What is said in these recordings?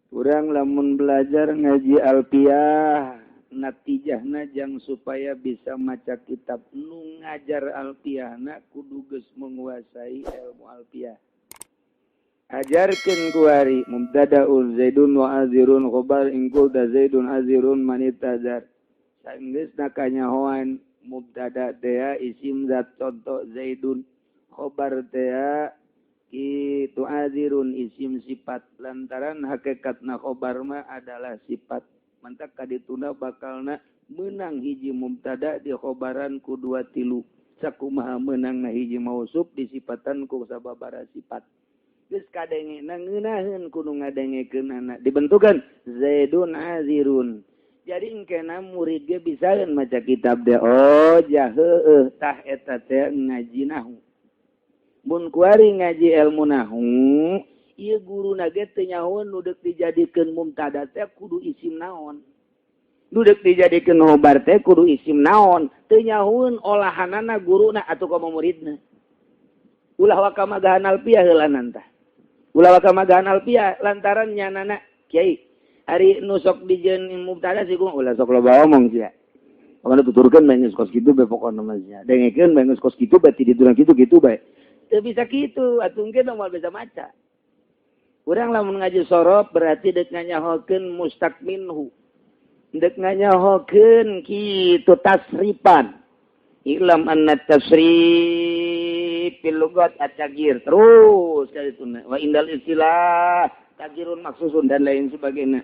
Urang lamun belajar ngaji alfiah, natijahna jang supaya bisa maca kitab nu ngajar alfiahna kudu geus menguasai ilmu alfiah. Ajarkeun kuari mubtadaun zaidun wa azirun khabar in qulta zaidun azirun man itazar. Saenggeusna kanyahoan mubtada teh isim zat contoh zaidun, khabar teh itu azirun isim sifat, lantaran hakikatna khobar mah adalah sifat. Mantak kadituna bakalna menang hiji mubtada di khobaran ku dua tilu, sakumaha meunangna hiji mausuf disifatan ku sababaraha sifat. Geus kadengena ngeunaheun kudu ngadengekeunana dibentukan zaidun azirun. Jadi engkena murid ge bisaeun maca kitab teh, oh jah heueuh tah eta teh ngaji nahu. Mun kuari ngaji ilmu nahu, ieu guruna ge teu nyahoeun nu deuk dijadikeun mubtada teh kudu isim naon. Nu deuk dijadikeun khobar teh kudu isim naon, teu nyahoeun olahanana guruna atuh komo muridna. Ulah waka magahan alfiah heulanan tah. Ulah waka magahan alfiah lantaran nyanana kiai ari nu sok dijieun mubtada sih ulah sok loba omong sia. Pokona tuturkeun bae geus kos kitu bae pokona mah sia. Dengekeun bae geus kos kitu bae ti ditu kitu kitu bae. Teu bisa kitu atuh engke moal bisa maca. Urang lamun ngaji sorof berarti deuk nganyahokeun mustaq minhu. Deuk nganyahokeun kitu tasrifan. Ilam anna tasrif fil lugat at-taghyir terus kali itu wa indal istilah taghyirun maksusun dan lain sebagainya.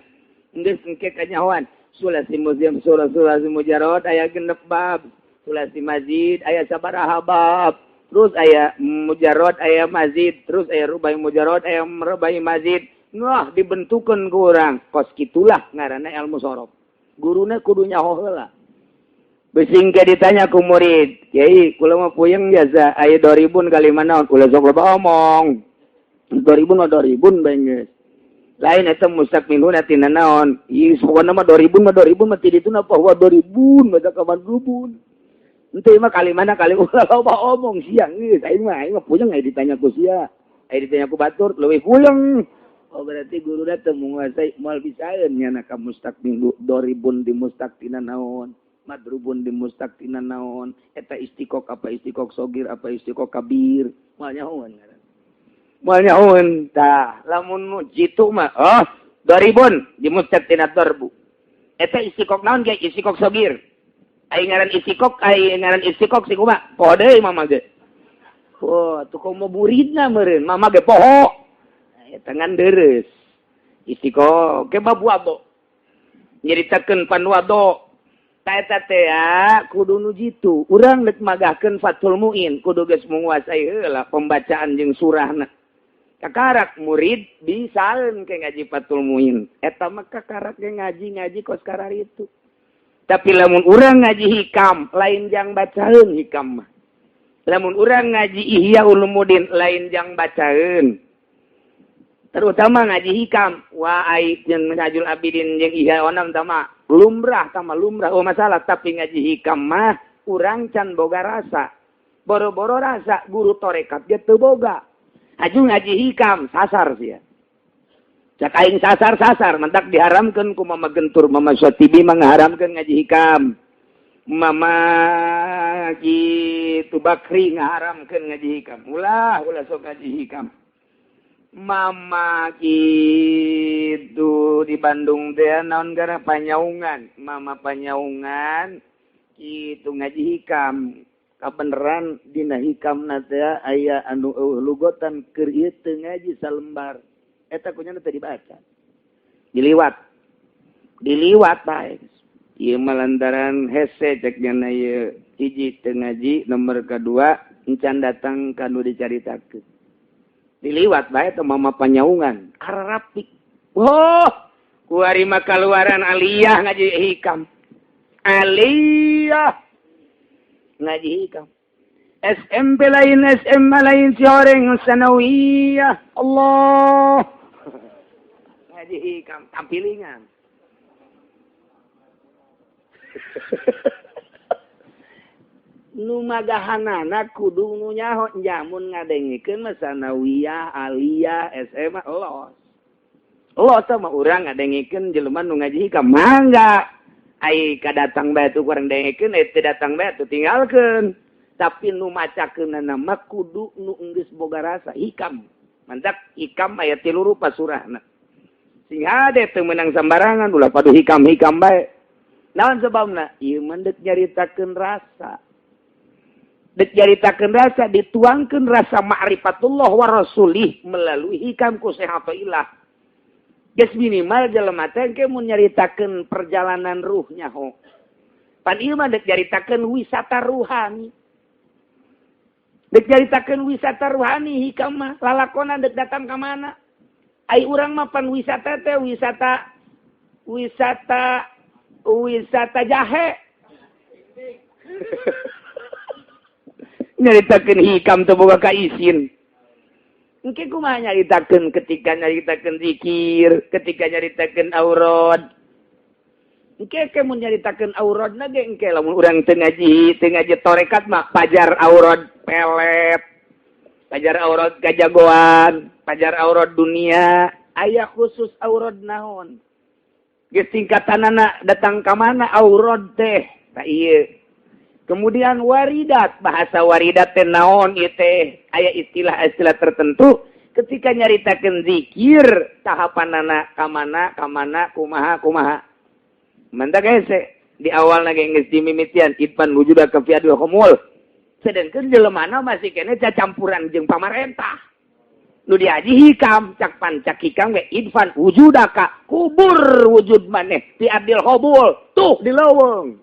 Geus engke kanyahoan sulasi muziam surah-surah mujarrad aya 6 bab, sulasi mazid aya sabaraha bab, terus aya mujarrad aya mazid, terus aya rubai mujarrad aya rubai mazid. Wah dibentukeun ku urang kos kitulah ngaranna ilmu sorof. Guruna kudu nyaho heula. Besing ke ditanya ku murid, kiai kula mah puyeng jasa aya 2000 kali mana ulah sok loba omong. 2000 mah 2000 bae geus. Lain eta mustaq minhu tina naon? Ieu pokona mah 2000 mah 2000 mah ti ditu na bahwa 2000 mah kapan rubun. Henteu mah kali mana kali ulah loba omong sia geus aing mah puyeng aya ditanya ku sia. Aya ditanya ku batur leuwih puyeng. Oh berarti guru teu menguasai moal bisaeun nyana ka mustaq minhu 2000 di mustaq tina naon? Madrubun di mustaq tina naon? Eta istiqok apa istiqok sogir apa istiqok kabir? Moal nyahoeun ngaran. Moal nyahoeun tah lamun nu jitu mah oh 2000 di mustaq tina darbu. Eta istiqok naon ge? Istiqok sogir. Ai ngaran istiqok, ai ngaran istiqok si kumaha? Poho deui mama ge. Oh, atuh komo muridna meureun, mama ge poho. Eta ngan deres. Istiqok ke babu ado. Nyaritakeun panwado. Eta teh kudu nu jitu. Urang deuk magahkeun Fathul Muin kudu geus menguasai heula pembacaan jeung surahna. Kakarak murid bisaeun ke ngaji Fathul Muin. Eta mah kakarak ge ngaji-ngaji kos kararitu. Tapi lamun urang ngaji hikam lain jang bacaeun hikam mah. Lamun urang ngaji Ihya Ulumuddin lain jang bacaeun. Terutama ngaji hikam wa ai jeung Minhajul Abidin jeung Ihya onam tama lumrah tama lumrah oh masalah, tapi ngaji hikam mah urang can boga rasa, boro-boro rasa guru torekat ge teu boga. Aju ngaji hikam sasar sia. Cak aing sasar-sasar mentak diharamkeun ku Mama Gentur, Mama Syatibi mah ngaharamkeun ngaji hikam. Mama kitu Bakri ngaharamkeun ngaji hikam. Ulah ulah sok ngaji hikam. Mama gitu di Bandung teh naon gara Panyaungan, Mama Panyaungan gitu ngaji hikam. Kabeneran dina hikamna teh aya anu eueuh lugotan keur ieu teu ngaji salembar. Eta kunyana teh dibaca. Diliwat. Diliwat bae. Ieu mah lantaran hese cek nyana ieu hiji teu ngaji, nomor kadua encan datang ka nu dicaritakeun. Diliwat bae teh Mama Panyaungan kararapik. Wah, kuari mah kaluaran aliyah ngaji hikam. Aliyah ngaji hikam. SMP lain, SMA lain, si orang sanawiyah. Allah. Ngaji hikam tampilingan. Nu magahanana kudu nu nyaho jamun ngadengikeun mah sanawiyah, aliyah, SMA los. Lo sama urang ngadengikeun jelema nu ngaji hikam, mangga. Ai kadatang bae tuh kurang dengekeun, teu datang bae tuh tinggalkeun. Tapi nu macakeunana mah kudu nu geus boga rasa hikam. Mantak hikam aya tilu rupa surahna. Sing hade teu meunang sambarangan, ulah padu hikam-hikam bae. Naon sebabna? Ieu mah deuk nyaritakeun rasa. Dek nyaritakeun rasa, dituangkeun rasa ma'rifatullah wa rasulih melalui hikam ku Syekh Athaillah. Geus minimal jelema teh engke mun nyaritakeun perjalanan ruhnya ho. Pan ieu mah dek nyaritakeun wisata ruhani. Dek nyaritakeun wisata ruhani hikam mah, lalakonan dek datang ka mana? Ai urang mah pan wisata teh wisata wisata wisata jahe. Nyaritakeun hikam teu boga kaisin. Engke kumaha nyaritakeun ketika nyaritakeun zikir, ketika nyaritakeun aurad. Engke ke mun nyaritakeun auradna ge engke lamun urang teu ngaji tarekat mah pajar aurad pelet. Pajar aurad kajagoan, pajar aurad dunia, aya khusus aurad naon. Geus tingkatanana datang ka mana aurad teh? Tah ieu. Kemudian waridat, bahasa waridat teh naon ieu teh? Aya istilah-istilah tertentu ketika nyaritakeun zikir tahapanana ka mana ka mana kumaha kumaha. Mantak hese di awalna ge geus dimimitian idfan wujudaka fi ardil khumul. Sedangkan jelemana masih kene cacampuran jeung pamarentah. Nu diaji hikam, cak pancak hikam ge idfan wujudaka, kubur wujud maneh fi ardil khumul, tuh di leuweung.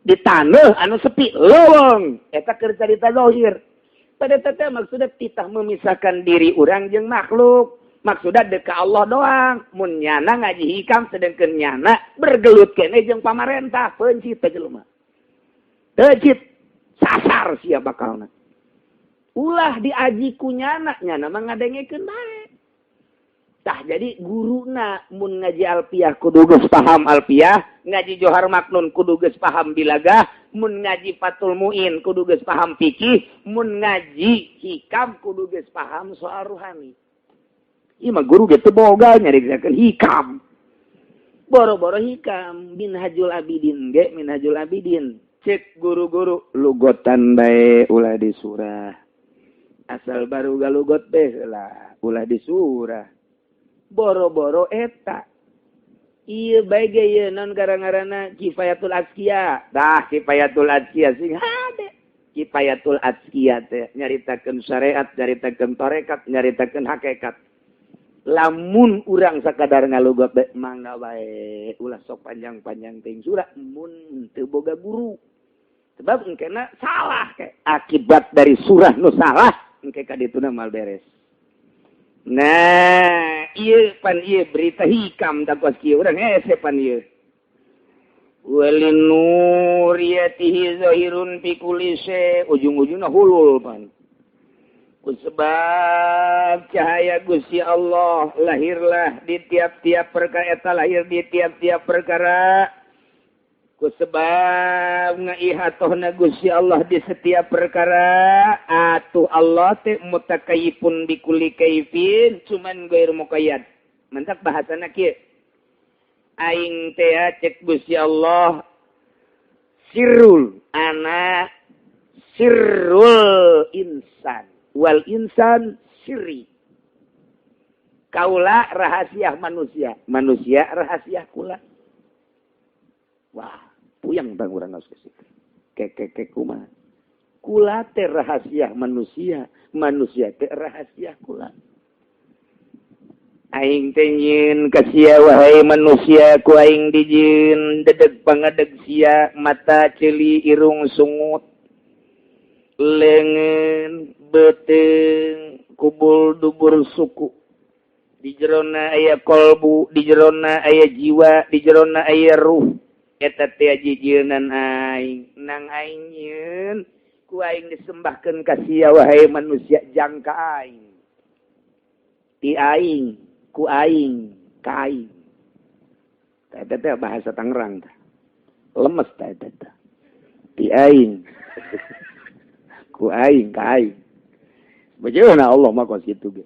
Di tanah anu sepi leuweung, eta keur carita zahir. Pada teh maksudnya titah memisahkan diri urang jeung makhluk. Maksudnya dek ka Allah doang. Mun nyana ngaji hikam sedangkan nyana bergelut kene jeung pamarentah, pencit teh jelema. Teucit sasar sia bakalna. Ulah diaji ku nyana, nyana mah ngadengekeun bae. Tah jadi guruna mun ngaji alfiah kudu geus paham alfiah, ngaji Johar Maknun kudu geus paham bilagah, mun ngaji Fathul Muin kudu geus paham fikih, mun ngaji hikam kudu geus paham soal ruhani. Ieu mah guru ge teu boga nyaritakeun hikam. Boro-boro hikam Minhajul Abidin ge Minhajul Abidin. Cek guru-guru lugotan bae ulah di surah. Asal baru galugot teh lah ulah di surah. Boro-boro eta. Ieu bae ge ieu non gara-garana Kifayatul Azkiya. Dah Kifayatul Azkiya sing hade. Kifayatul Azkiya teh nyaritakeun syariat, nyaritakeun tarekat, nyaritakeun hakikat. Lamun urang sakadar ngalugot bae mangga bae ulah sok panjang-panjang teuing surah mun teu boga guru. Sebab engkena salah ke akibat dari surah nu salah engke ka dituna mal beres. Nah, ieu pan ieu berita hikam da kos kieu urang hese pan ieu. Walinuriyatihi zahirun fi kulli syai, ujung-ujungna hulul pan. Kusebab cahaya Gusti Allah lahirlah di tiap-tiap perkara, eta lahir di tiap-tiap perkara. Kusebab ngaihatohna Gusti Allah di setiap perkara, atuh Allah teh mutakayifun bikulli kaifin, cuman ghair muqayyad. Mantak bahasana kieu. Aing teh cek Gusti Allah sirrul ana sirrul insan wal insan sirri. Kaula rahasia manusia, manusia rahasia kula. Wah, puyang bang urang geus geus. Kek kumaha? Kula teh rahasia manusia, manusia teh rahasia kula. Aing teh nyieun ka sia wahai manusia, ku aing dijieun dedeg pangadeg sia, mata ceuli irung sungut, leungeun beuteung kubul dubur suku. Di jerona aya kolbu, di jerona aya jiwa, di jerona aya ruh. Eta teh jijieunnan aing, nang aing nyieun ku aing disembahkeun ka sia wahai manusia jangka aing. Ti aing ku aing ka aing. Eta teh bahasa Tangerang teh. Lemes teh eta teh. Ti aing ku aing ka aing. Bagaimana Allah mah kos kitu ge.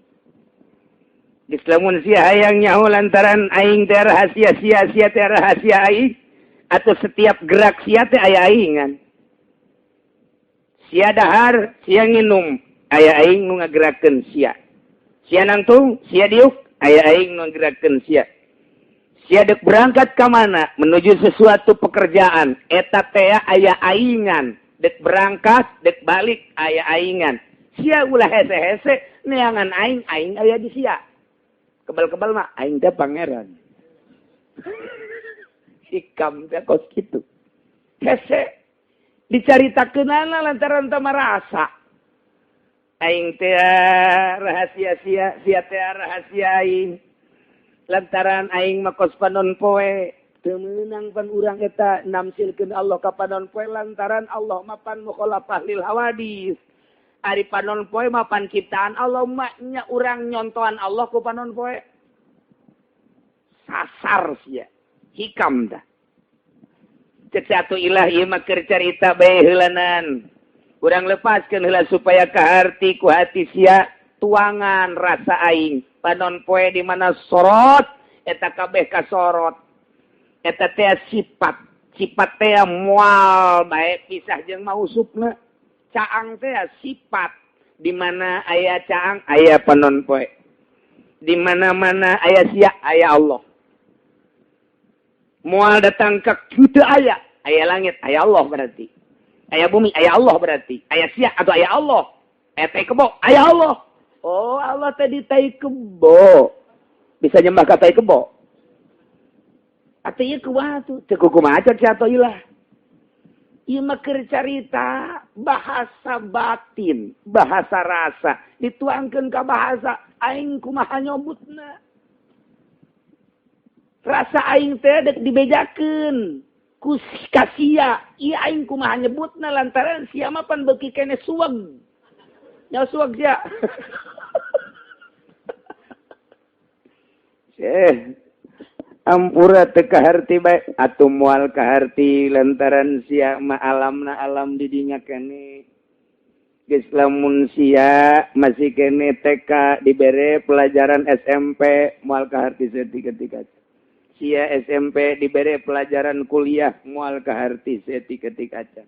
Geus lamun sia hayang nyaho lantaran aing teh rahasia sia, sia teh rahasia aing, atau setiap gerak sia teh aya aingan. Sia dahar, sia nginum, aya aing nu ngagerakeun sia. Sia nangtung, sia diuk, aya aing nu ngagerakeun sia. Sia dek berangkat ka mana menuju sesuatu pekerjaan, eta teh aya aingan. Dek berangkat, dek balik, aya aingan. Sia ulah hese-hese neangan aing, aing aya di sia. Kebal-kebal mah aing teh pangeran. Hikam teh kos kitu. Hese dicaritakeunana lantaran teu marasa. Aing teh rahasia sia, sia teh rahasia aing. Lantaran aing mah kos panon poe, teu meunang pan urang eta namsilkeun Allah ka panon poe lantaran Allah mah pan mukhalafah lil hawadis. Ari panon poe mah pan ciptaan Allah, maknya urang nyontohan Allah ku panon poe. Sasar sia. Hikam dah. Cek satu ilah ieu mah keur carita bae heulanan. Urang lepaskeun heula supaya kaharti ku hati sia tuangan rasa aing. Panon poe di mana sorot eta kabeh kasorot. Eta teh sifat, sifat teh moal bae pisah jeung mausufna. Caang teh sifat, di mana aya caang aya panon poe, di mana-mana aya sia aya Allah. Moal datang ke kitu aya, aya langit aya Allah berarti, aya bumi aya Allah berarti, aya sia atau aya Allah, aya tai kebo aya Allah. Oh, Allah tadi tai kebo bisa nyembah ka tai kebo atau ieu kumaha tuh teu kumaha cek atuh ilah. Ieu mah keur carita bahasa batin, bahasa rasa dituangkeun ka bahasa aing kumaha nyobutna. Rasa aing teh dek dibejakeun ku ka sia, ieu aing kumaha nyebutna lantaran sia mah pan beuki keneh suweg. Nya suweg sia. Ampura teu kaharti bae atuh moal kaharti lantaran sia mah alamna alam di dinya keneh. Geus lamun sia masih keneh TK dibere pelajaran SMP moal kaharti saeutik-eutik. Sia SMP dibere pelajaran kuliah moal kaharti saeutik-eutik acan.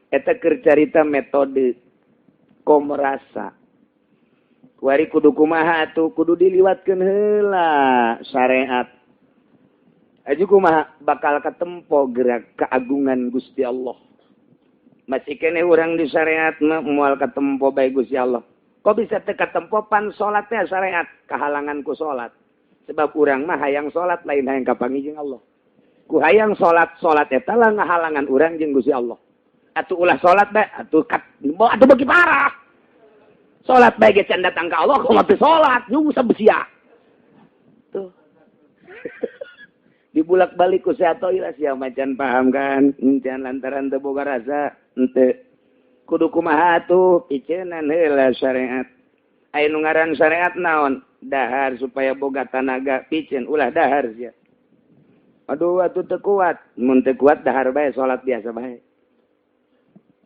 Eta keur carita metode komerasa. Kuari kudu kumaha atuh kudu diliwatkeun heula syariat. Aju kumaha bakal katempo gerak keagungan Gusti Allah. Masih keneh urang di syariat mah moal katempo bae Gusti Allah. Kok bisa teu katempo pan salat teh syariat kahalangan ku salat. Sebab urang mah hayang salat lain hayang kapanggih jeung Allah. Ku hayang salat, salat eta lah ngahalangan urang jeung Gusti Allah. Atuh ulah salat bae atuh kat atuh beuki parah. Salat bae ge can datang ka Allah kumaha teu salat nyungsep sia. Tuh. Dibulak-balik ku sia ilah sia macan paham kan, encan lantaran teu boga rasa henteu. Kudu kumaha atuh piceunan heula syariat. Aya nu ngaran syariat naon? Dahar supaya boga tanaga piceun ulah dahar sia. Aduh atuh teu kuat, mun teu kuat dahar bae salat biasa bae.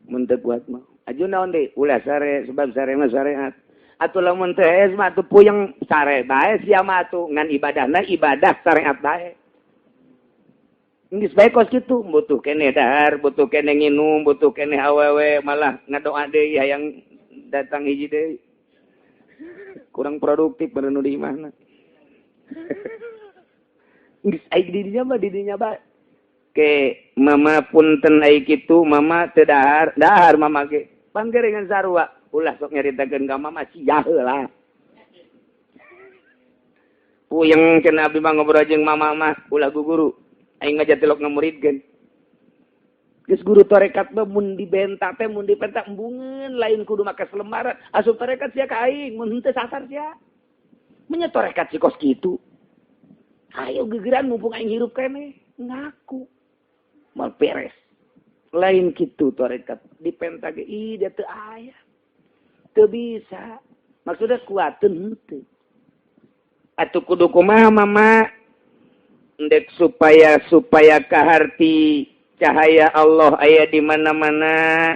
Mun teu kuat mah. Aju naon deui? Ulah sare sebab sare mah syariat. Atuh lamun teu hees mah atuh puyeng sare bae sia mah atuh ngan ibadahna ibadah syariat bae. Geus bae kos kitu, butuh keneh dahar, butuh keneh nginum, butuh keneh awewe, malah ngadoa deui hayang datang hiji deui. Kurang produktif bener nu di imahna. Geus aing di dinya mah di dinya bae. Ke mama punten ai kitu, mama teu dahar, dahar mama ge. Pan geuringan sarua, ulah sok nyaritakeun ka mama sia heula. Puyeng cenah abdi mah ngobrol jeung mama mah ulah guguru. Aing mah jatilok ngamuridkeun. Geus guru tarekat mah mun dibenta teh mun dipenta embungeun lain kudu make selembaran. Asup tarekat sia ka aing mun henteu sasar sia. Menya tarekat si kos kitu. Ayo gegeran mumpung aing hirup keneh ngaku. Mal beres. Lain kitu tarekat dipenta ge ih dia teu aya. Teu bisa. Maksudnya kuateun henteu. Atuh kudu kumaha mama? Ndek supaya kaharti cahaya Allah aya di mana-mana.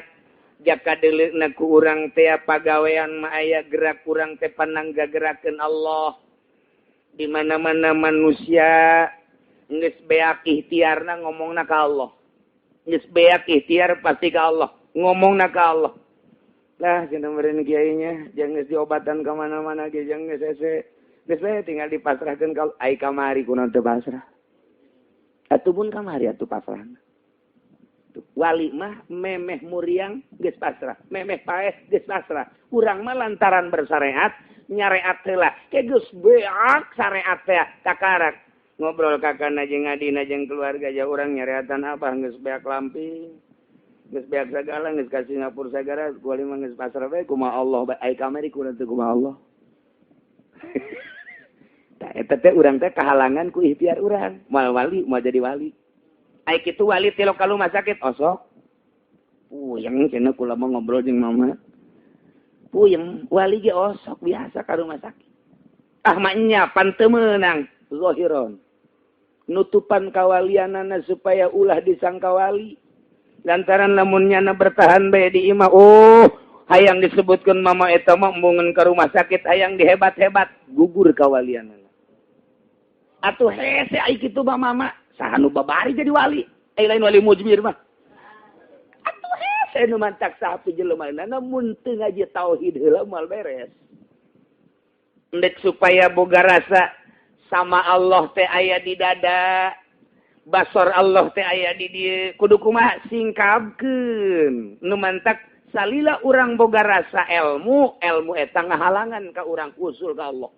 Jaka deuleuna ku urang teh pagawean mah aya gerak urang teh pananggagerakeun Allah. Di mana-mana manusia geus beak ikhtiarna ngomongna ka Allah. Geus beak ikhtiar pasti ka Allah, ngomongna ka Allah. Lah cenah meureun kiainya, jangan geus diobatan ka mana-mana ge jangan geus hese. Geus we tinggal dipasrahkeun ka ai kamari kunaon teu pasrah. Atuh pun kamari atuh pasrahna. Wali mah memeh muriang geus pasrah, memeh paeh geus pasrah. Urang mah lantaran bersyariat, nyareat heula. Ke geus beak syariat teh kakarak. Ngobrol kakana jeung adina jeung keluarga ja urang nyareatan abah geus beak lamping. Geus beak sagala geus ka Singapura sagala wali mah geus pasrah bae kumaha Allah bae ai kamari kunaon teu kumaha Allah. Tah eta teh urang teh kahalangan ku ikhtiar urang. Moal wali moal jadi wali. Ai kitu wali tilok ka rumah sakit osok. Puyeng cenah kula mah ngobrol jeung mama. Puyeng wali ge osok biasa ka rumah sakit. Ah mah nya pan teu meunang zahiron. Nutupan kawalianana supaya ulah disangka wali. Lantaran lamun nyana bertahan bae di imah, oh hayang disebutkeun mama eta mah embungeun ka rumah sakit hayang dihebat-hebat gugur kawalianana. Atuh hese ai kitu mah mama. Saha nu babari jadi wali, ai lain wali mujmir mah. Atuh hese nu mantak sapi jelema mun teu ngaji tauhid heula moal beres. Endek supaya boga rasa sama Allah teh aya di dada, basor Allah teh aya di dieu, kudu kumaha singkapkeun. Nu mantak salila urang boga rasa ilmu, ilmu eta ngahalangan ka urang usul ka Allah.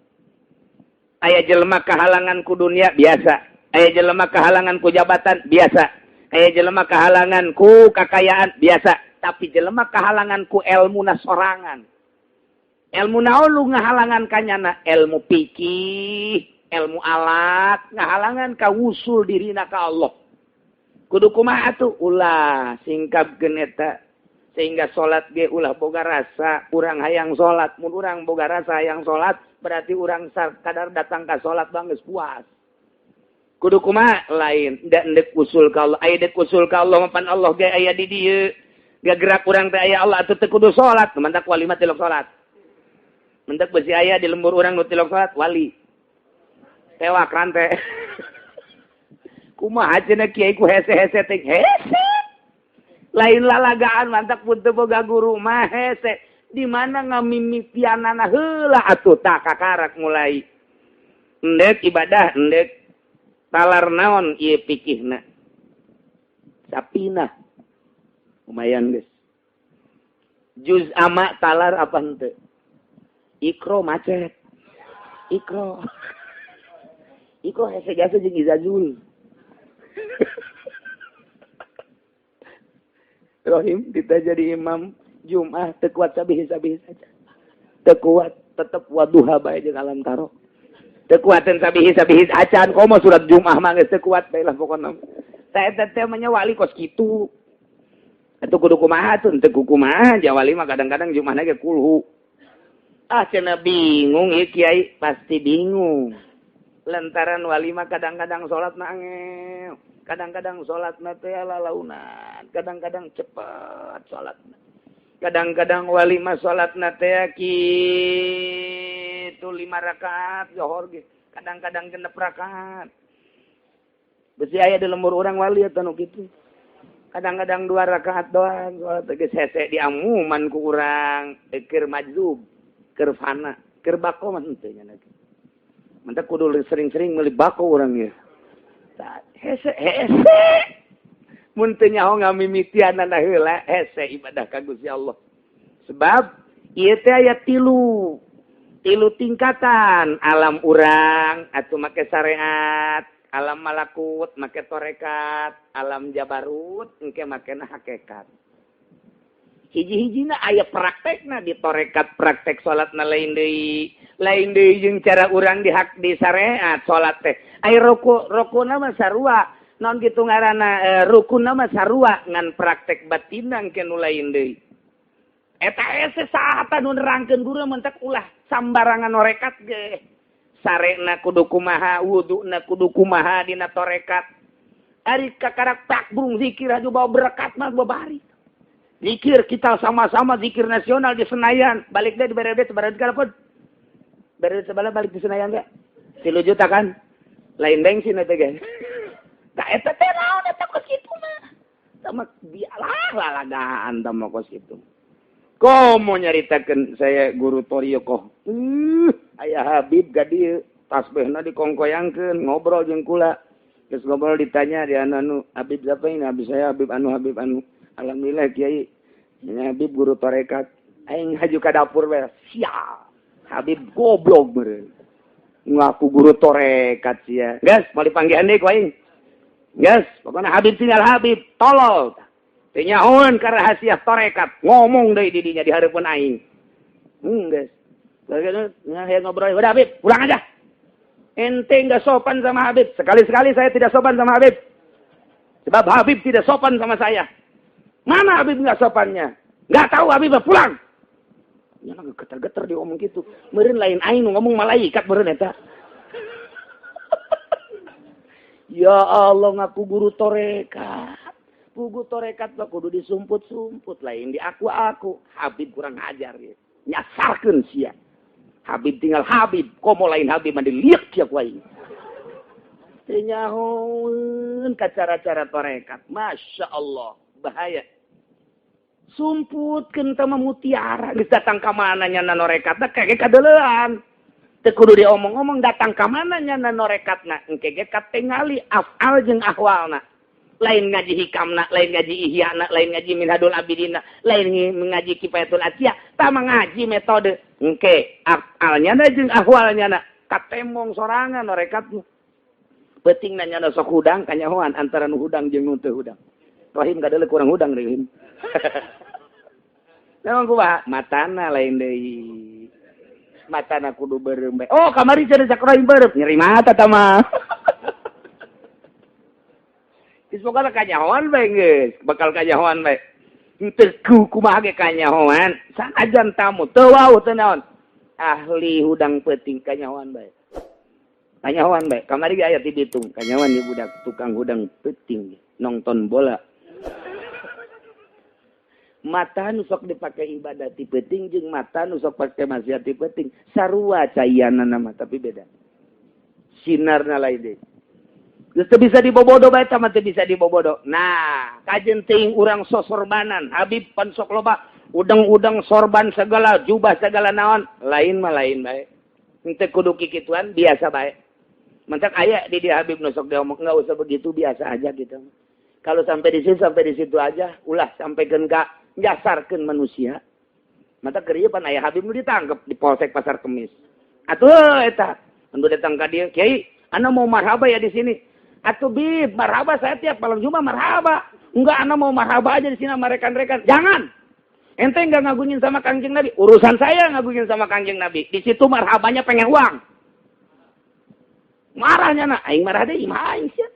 Aya jelema kahalangan ku dunia biasa. Aya jelema kahalangan ku jabatan biasa. Aya jelema kahalangan ku kakayaan biasa. Tapi jelema kahalangan ku elmuna sorangan. Ilmu naon lu ngahalangan kanyana? Ilmu fikih, ilmu alat, ngahalangan ka wusul dirina ka Allah. Kudu kumaha atuh? Ulah singkapkeun eta sehingga salat ge ulah boga rasa urang hayang salat. Mun urang boga rasa hayang salat berarti urang kadar datang ka salat bang geus puas. Kudu kumaha lain da endek usul ka Allah, aya dek usul ka Allah mapan Allah ge aya di dieu. Gagerak urang teh aya Allah atuh teu kudu salat, mantak wali mah tilok salat. Mentak besi aya di lembur urang nu tilok salat wali. Tewak rante. Kumaha cenah kiai ku hese-hese teh hese. Lain lalagaan mantak pun teu boga guru mah hese. Di mana ngamimitianana heula atuh tah kakarak mulai. Endek ibadah endek talar naon ieu pikihna. Sapinah. Lumayan geus. Juz ama talar apa henteu? Ikro macet. Ikro. Ikro hese jasa jeung Izazul. Rohim kita jadi imam Jumat teu kuat sabihi-sabihi saja. Teu kuat tetep waduha bae jeung alam taro. Teu kuateun sabihi-sabihi acan komo surat Jumat mah geus teu kuat bae lah pokona. Tah eta teh mah wali kos kitu. Atuh kudu kumaha tuh teu kumaha ja wali mah kadang-kadang Jumatna ge kulhu. Ah cenah bingung ieu kiai pasti bingung. Lantaran wali mah kadang-kadang salat na angel, kadang-kadang salat na teh lalaunan, kadang-kadang cepet salat. Kadang-kadang wali mah salat na teh kitu 5 rakaat johor ge, kadang-kadang 6 rakaat. Besi aya di lembur urang wali eta nu kitu. Kadang-kadang 2 rakaat doang salat geus hese diamuman ku urang, keur majzub, keur fana, keur bako mah henteu nya lagi. Mantak kudu sering-sering meuli bako urang ieu. Tah hese hese. Mun teu nyaho ngamimitianana heula hese ibadah ka Gusti Allah. Sebab ieu teh aya tilu tingkatan alam urang atuh make syariat, alam malakut make torekat, alam jabarut engke makena hakikat. Hiji-hijina aya praktekna di torekat praktek salatna lain deui. Lain deui jeung cara urang di hak di syariat salat teh. Aya ruku rukuna mah sarua, naon kitu ngaranna rukunna mah sarua ngan praktek batinna engke nu lain deui. Eta hese saha nu nerangkeun guru mentek ulah sambarangan torekat ge. Sarena kudu kumaha, wuduna kudu kumaha dina torekat. Ari kakarak tak burung zikir aju bawa berkat mah babari. Zikir kita sama-sama zikir nasional di Senayan. Balik deh di Berede sebarang kalapun. Berede sebelah balik di Senayan enggak? 3 juta kan? Lain bensin eta ge. Tah eta teh naon eta kos kitu mah. Tama bialah lalagaan tama kos kitu. Komo nyaritakeun saya guru Toriokoh. Aya Habib ka dieu, tasbihna dikongkoyangkeun, ngobrol jeung kula. Geus ngobrol ditanya di anu Habib siapa ini? Habib saya Habib anu Habib anu. Alhamdulillah kiai. Ini Habib guru tarekat. Aing haju ka dapur bae. Sial. Habib goblok meureun. Ngaku guru tarekat sia. Geus mau dipanggihan deui ku aing. Geus, pokona Habib tinggal Habib, tolol. Teu nyahoeun ka rahasia tarekat, ngomong deui di dinya di hareupeun aing. Geus. Nah, ngobrol, udah Habib, pulang aja. Ente nggak sopan sama Habib. Sekali-sekali saya tidak sopan sama Habib. Sebab Habib tidak sopan sama saya. Mana Habib nggak sopannya? Nggak tahu Habib, pulang. Ya geter-geter dia ngomong gitu. Meureun lain aing ngomong malaikat meureun eta. Ya Allah ngaku guru tarekat. Guru tarekat mah kudu disumput-sumput lain di aku-aku. Habib kurang ajar ya. Nyasarkeun sia. Habib tinggal Habib, komo lain Habib mah diliak sia ku aing. Teu nyahoeun ka cara-cara tarekat. Masya Allah, bahaya. Sumputkeun teh mah mutiara geus datang ka mana nya norekatna kage kadeuleuan. Teu kudu diomong-omong datang ka mana nya norekatna engke ge katingali afal jeung ahwalna. Lain ngaji hikamna, lain ngaji ihyana, lain ngaji minhadul abidina, lain ngaji kifayatul atia, tah ngaji metode engke afalnya na jeung ahwalnya na katemong sorangan norekatna. Penting nanya sok hudang kanyahoan antara nu hudang jeung nu teu hudang. Rohim kadeuleu kurang hudang deui. Memang kumaha matana lain deui. Matana kudu beureum bae. Oh, kamari cenah cak rohim beureum, nyeri mata tah mah. Geus pokona kanyahoan bae geus, bakal kanyahoan bae. Henteu kumaha ge kanyahoan, sanajan tamu teu wauh teu naon. Ahli hudang peuting kanyahoan bae. Kanyahoan bae. Kamari ge aya ti Bitung, kanyahoan ieu budak tukang hudang peuting nonton bola. Mata nu sok dipake ibadah ti peuting jeung mata nu sok pake maksiat ti peuting sarua caianna mah tapi beda. Sinarna lain deui. Geus teu bisa dibobodo bae eta mah teu bisa dibobodo. Nah, kajen teuing urang sosorbanan, Habib pan sok loba udang-udang sorban segala jubah segala naon, lain mah lain bae. Henteu kudu kikituan biasa bae. Mentak aya di dia Habib nu sok diomong enggak usah begitu biasa aja gitu. Kalau sampai di situ aja, ulah sampaikan ka nyasarkeun manusia. Mata keur ieu pan aya Habib nu ditangkep di Polsek Pasar Kemis. Atuh eta, anu datang ka dieu, "Kiai, ana mau marhaba ya di sini." Atuh Bib, marhaba saya tiap malam Jumat marhaba. Enggak, ana mau marhaba aja di sini sama rekan-rekan. Jangan. Ente enggak ngagungin sama Kangjeng Nabi. Urusan saya ngagungin sama Kangjeng Nabi. Di situ marhabanya pengen uang. Marahnya na, aing marah deui imah aing sia.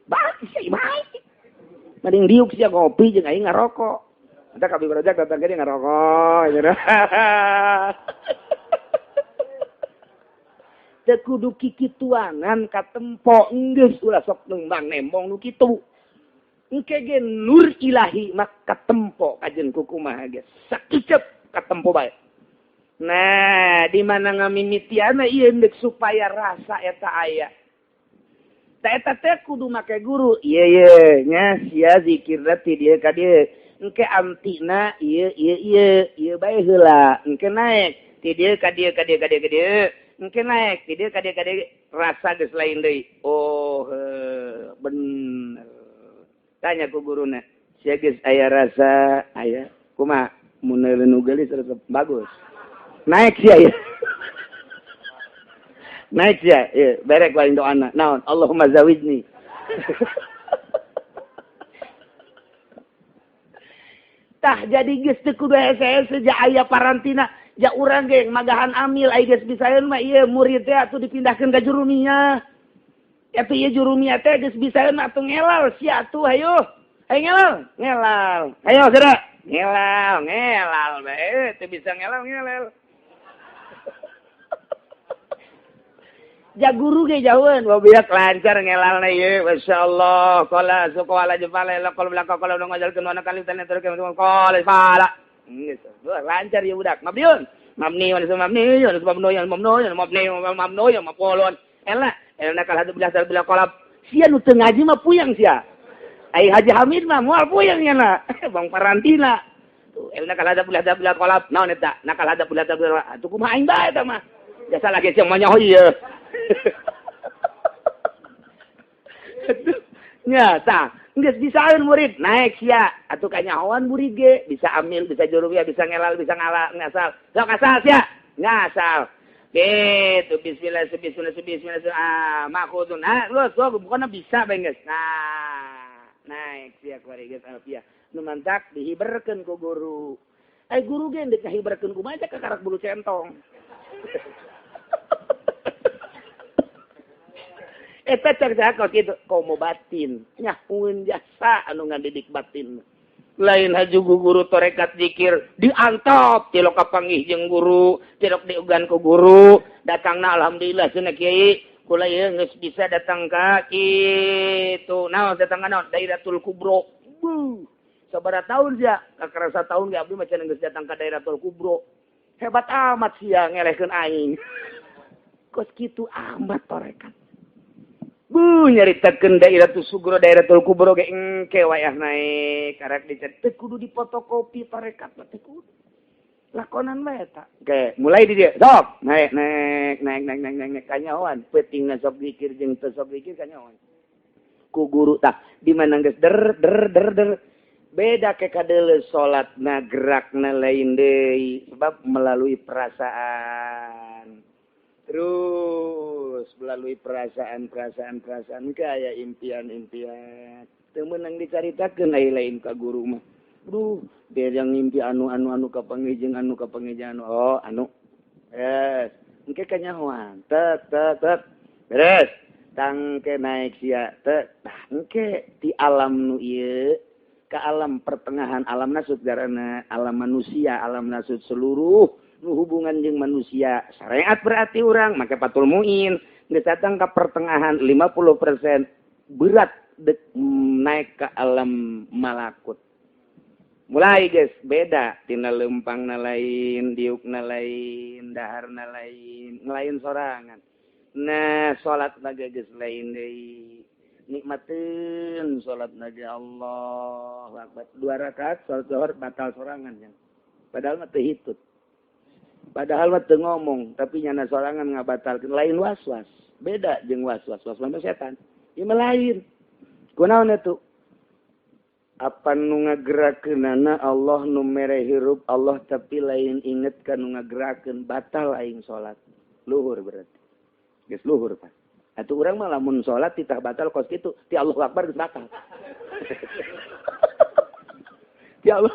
Bah, sia imah aing. Mending diuk sia ngopi jeung aing ngarokok. Ada Kabib Rojak datang ke dia ngerokok gitu. Teu kudu kikituangan katempo geus ulah sok nembang nembong nu kitu. Engke ge nur ilahi mah katempo kajen kukumaha ge sakicep katempo bae. Nah, di mana ngamimitiana ieu deuk supaya rasa eta aya. Ta eta teh kudu make guru. Ieu ye nya sia zikirna ti dieu ka dieu. Engke antina ieu ieu ieu ieu bae heula engke naik ti dieu ka dieu ka dieu ka dieu ka dieu engke naik ti dieu ka dieu ka dieu rasa geus lain deui. Oh bener. Tanya ku guruna sia geus aya rasa aya kumaha mun nu geulis resep bagus naik sia ya. Naik sia ieu berek lain doana naon Allahumma zawijni. Tah jadi geus teu kudu hese-hese ja aya parantina ja urang ge magahan amil ai geus bisaeun mah ieu murid teh atuh dipindahkeun ka jurumiyah. Atuh ieu jurumiyah teh geus bisaeun atuh ngelal sia atuh hayu. Hayu ngelal, ngelal. Hayo geura. Ngelal, ngelal bae teu bisa ngelal ngelal. Ja guru ge jauheun wabiak lancar ngelalna ieu masyaallah qala suqala jefala la qala belaka qala nu ngajalkeun wana kali tane terus qala fala geus lancar ieu budak mabiun Mabni wa mabni wa mabni wa mabni wa mabni wa mabni wa maf'ulun. Ela ela nakal hadu bila bila qalab. Sia nu teu ngaji mah puyeng sia. Ai Haji Hamid mah moal puyeng nya na. Bang Parantina. Tuh el nakal hadu bila bila qalab. Naon eta? Nakal hadu bila bila. Atuh kumaha aing bae eta mah. Jasa lagi sia mah nyaho ieu. Nya tah geus bisaeun murid naik sia atuh kanyahoan murid ge bisa amil bisa jurubia bisa ngelal bisa ngala ngasal sok asal sia ngasal gitu bismillah bismillah bismillah ah makhudun ah lu sok bukanna bisa bae geus nah naik sia kuari geus alfiah nu mantak dihiberkeun ku guru ai guru ge deuk ngahiberkeun kumaha teh kakarak bulu centong. Eta cek kos kitu komo batin nyahueun jasa anu ngadidik batin lain haju guru torekat zikir diantop tilok kapanggih jeung guru tilok diugan ku guru datangna alhamdulillah cenah kiai kula ieu geus bisa datang ka kitu naon datang ka naon Dairatul Kubro buh sabaraha tahun sia kakarasa tahun ge abdi mah cenah geus datang ka Dairatul Kubro hebat amat sia ngelehkeun aing kos kitu amat torekat. Bu nyaritakeun Dairatul Sugro Dairatul Kubro ge engke wayah naik karek dicetek teu kudu dipotokopi tarekat mah teu kudu. Lakonan bae eta. Oke, mulai di dieu. Sok, naik naik naik naik naik naik, naik kanyahoan peutingna sok zikir jeung teu sok zikir kanyahoan. Ku guru tah di mana geus der der der der beda ke kadeuleu salatna gerakna lain deui sebab melalui perasaan. Terus melalui perasaan-perasaan-perasaan kaya impian-impian. Teu meunang dicaritakeun ai lain ka guru mah. Duh, dia yang ngimpi anu-anu-anu kapanggih jeung anu kapanggih jeung anu. Oh, anu. Yes. Engke kanyahoan. Tek tek tek. Beres. Tangke naik sia tek. Tah engke ti alam nu ieu ka alam pertengahan alam nasut garana alam manusia, alam nasut seluruh nu hubungan jeung manusia syariat berarti urang make Fathul Muin geus datang ka pertengahan 50% berat dek naik ke alam malakut mulai geus beda tina leumpangna lain diukna lain daharna lain ngelain sorangan nah salat lagi geus lain deui nikmateun salatna ge Allahu akbar 2 rakaat salat zuhur batal sorangan nya padahal mah teu hitut. Padahal mah teu ngomong, tapi nyana sorangan ngabatalkeun lain was-was. Beda jeung was-was, was-was mah setan. Ieu mah lain. Kunaon eta? Apa nu ngagerakeunana Allah nu mere hirup Allah tapi lain inget ka nu ngagerakeun batal aing salat. Luhur berarti. Geus luhur Pak. Atuh urang mah lamun salat titah batal kos kitu, ti Allahu Akbar geus batal. Ti Allah.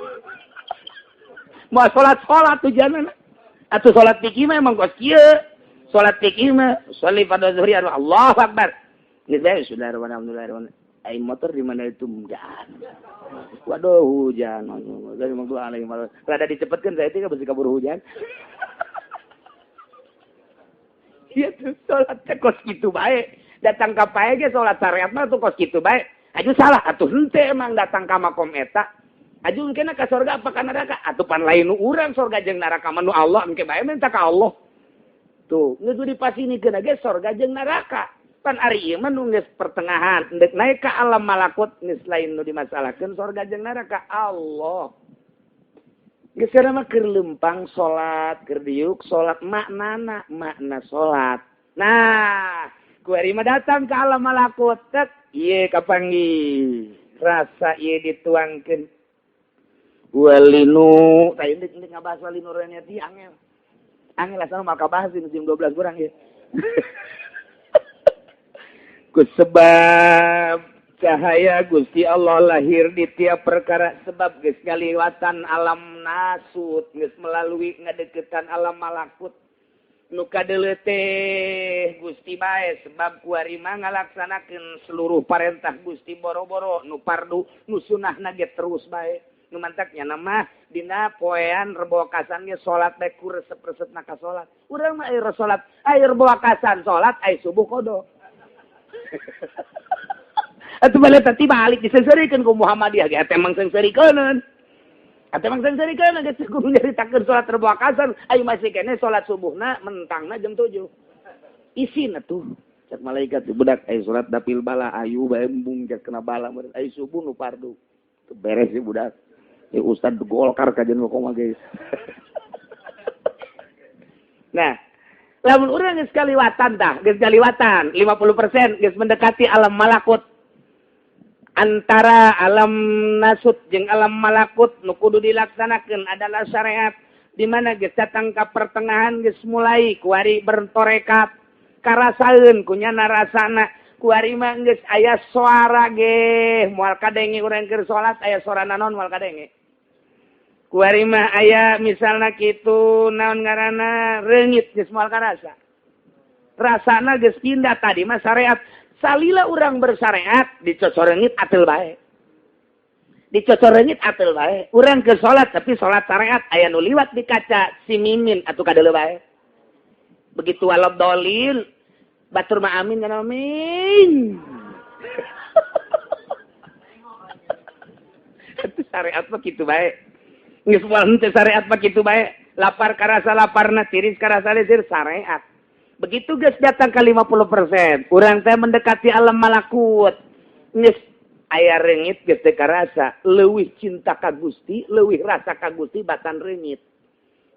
Moal salat-salat tujuanna. Atau salat fikih mah emang kos kieu. Salat fikih mah sholli fardhu zuhri Allahu akbar. Geus bae sudah alhamdulillah. Ai motor di mana itu hujan. Waduh hujan. Dari mangtu alaihi rada dicepetkeun saya teh besi kabur hujan. Ieu tuh salat teh kos kitu bae. Datang ka pae ge salat syariat mah tuh kos kitu bae. Aju salah atuh henteu emang datang ka makom eta. Aju engkena ka sorga apa ka neraka? Atuh pan lain nu urang sorga jeung neraka mah nu Allah engke bae minta ka Allah. Tuh, geus dipasinikeun ge sorga jeung neraka. Pan ari ieu mah nu geus pertengahan, endek naik ka alam malakut geus lain nu dimasalahkeun sorga jeung neraka Allah. Geus mah keur leumpang salat, keur diuk salat maknana, makna salat. Nah, ku ari mah datang ka alam malakut, tek ieu kapanggih. Rasa ieu dituangkeun walinu tah ini ngabahas walinu reniati angel angel asal maka bahas ini jam 12 kurang ya. Ku sebab cahaya Gusti Allah lahir di tiap perkara sebab geus ngaliwatan alam nasut geus melalui ngadeukeutan alam malakut nu kadeuleu teh Gusti bae sebab kuari mah ngalaksanakeun seluruh parentah Gusti boro-boro nu pardu nu sunahna ge terus bae. Nu mantaknya nama dina poean rebo kasan ge salat bae ku resep-resepna ka salat. Urang mah air salat, air rebo kasan salat, ai subuh kodo. Atuh balik tadi balik diseungseurikeun ku Muhammadiyah ge eta emang seungseurikeuneun. Atau emang sengsarikeun geus kudu nyaritakeun salat Rebo Kasar, ayo masih keneh salat subuhna mentangna jam 7. Isin atuh. Cek malaikat budak ayo salat dapil bala ayu bae embung cek kena bala meureun ayo subuh nu fardu. Teu beres si budak. Ya ustad Golkar kajian koma guys. Nah, lamun urang geus kaliwatan tah, geus kaliwatan 50% geus mendekati alam malakut. Antara alam nasut jeung alam malakut nu kudu dilaksanakeun adalah syariat di mana geus datang ka pertengahan geus mulai kuari bertorekat karasaeun kunyana rasana kuari mah geus aya suara ge moal kadenge urang keur salat aya suara naon moal kadenge kuari mah aya misalna kitu naon ngaranna reungit geus moal karasa rasana geus pindah tadi mah syariat. Salila urang bersyariat dicocorengit atel bae. Dicocorengit atel bae. Urang ke salat tapi salat syariat aya nu liwat di kaca si mimin atuh kadeuleu bae. Begitu walab dolil batur mah amin kan amin. Itu syariat mah kitu bae. Geus moal henteu syariat mah kitu bae. Lapar karasa laparna, tiris karasa tiris syariat. Begitu geus datang ke 50%, urang teh mendekati alam malakut. Geus aya reungit geus teu karasa, leuwih cinta ka Gusti, leuwih rasa ka Gusti batan reungit.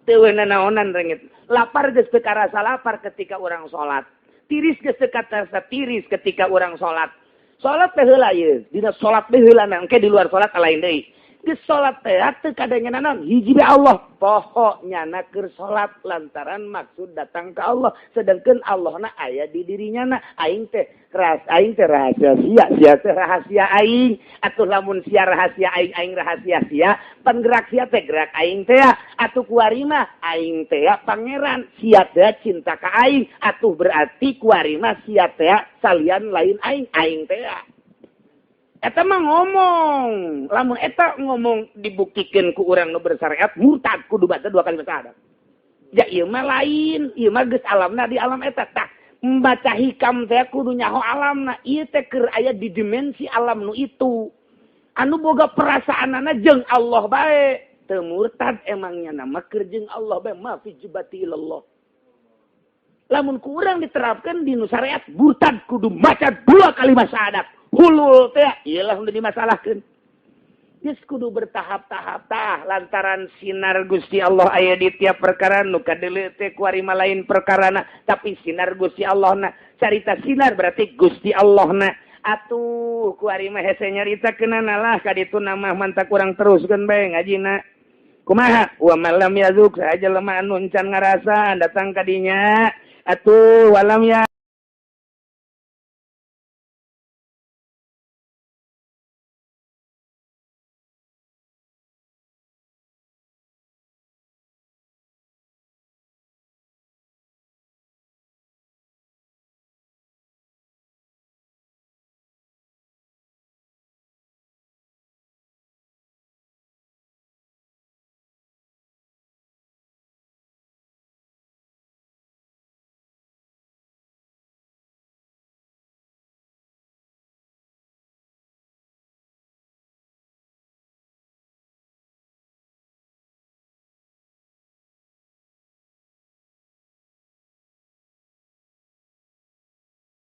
Teu naonan reungit. Lapar geus teu karasa lapar ketika urang salat. Tiris geus teu karasa tiris ketika urang salat. Salat teh heula ieu, dina salat teh heula engke di luar salat lain deui. Geus salat teh teu kadenge naon hiji be Allah poho nyana keur salat lantaran maksud datang ke Allah sedangkan Allahna aya di dirinya na aing teh aing teh rahasia sia sia teh rahasia aing atuh lamun sia rahasia aing aing rahasia sia panggerak sia teh gerak aing teh atuh kuari mah aing teh pangeran sia teh cinta ka aing atuh berarti kuari mah sia teh salian lain aing aing teh. Eta mah ngomong, lamun eta ngomong dibuktikeun ku urang nu bersyariat murtad kudu baca dua kali syahadat. Ja ieu mah lain, ieu mah geus alamna di alam eta tah. Membaca hikam teh kudu nyaho alamna, ieu teh keur aya di dimensi alam nu itu. Anu boga perasaanana jeung Allah bae. Teu murtad emangnya nama keur jeung Allah bae ma fi jibati ilallah. Lamun ku urang diterapkeun di nu syariat murtad kudu maca dua kali syahadat. Hulul teh iyalah udah dimasalahkeun. Geus kudu bertahap-tahap tah lantaran sinar Gusti Allah aya di tiap perkara nu kadeuleu teh kuari mah lain perkarana tapi sinar Gusti Allahna. Carita sinar berarti Gusti Allahna. Atuh kuari mah hese nyaritakeunana lah ka ditu mah mantak urang teruskeun bae ngajina. Kumaha wa malam yazuk saja lemah anu encan ngarasa datang ka dinya atuh walam ya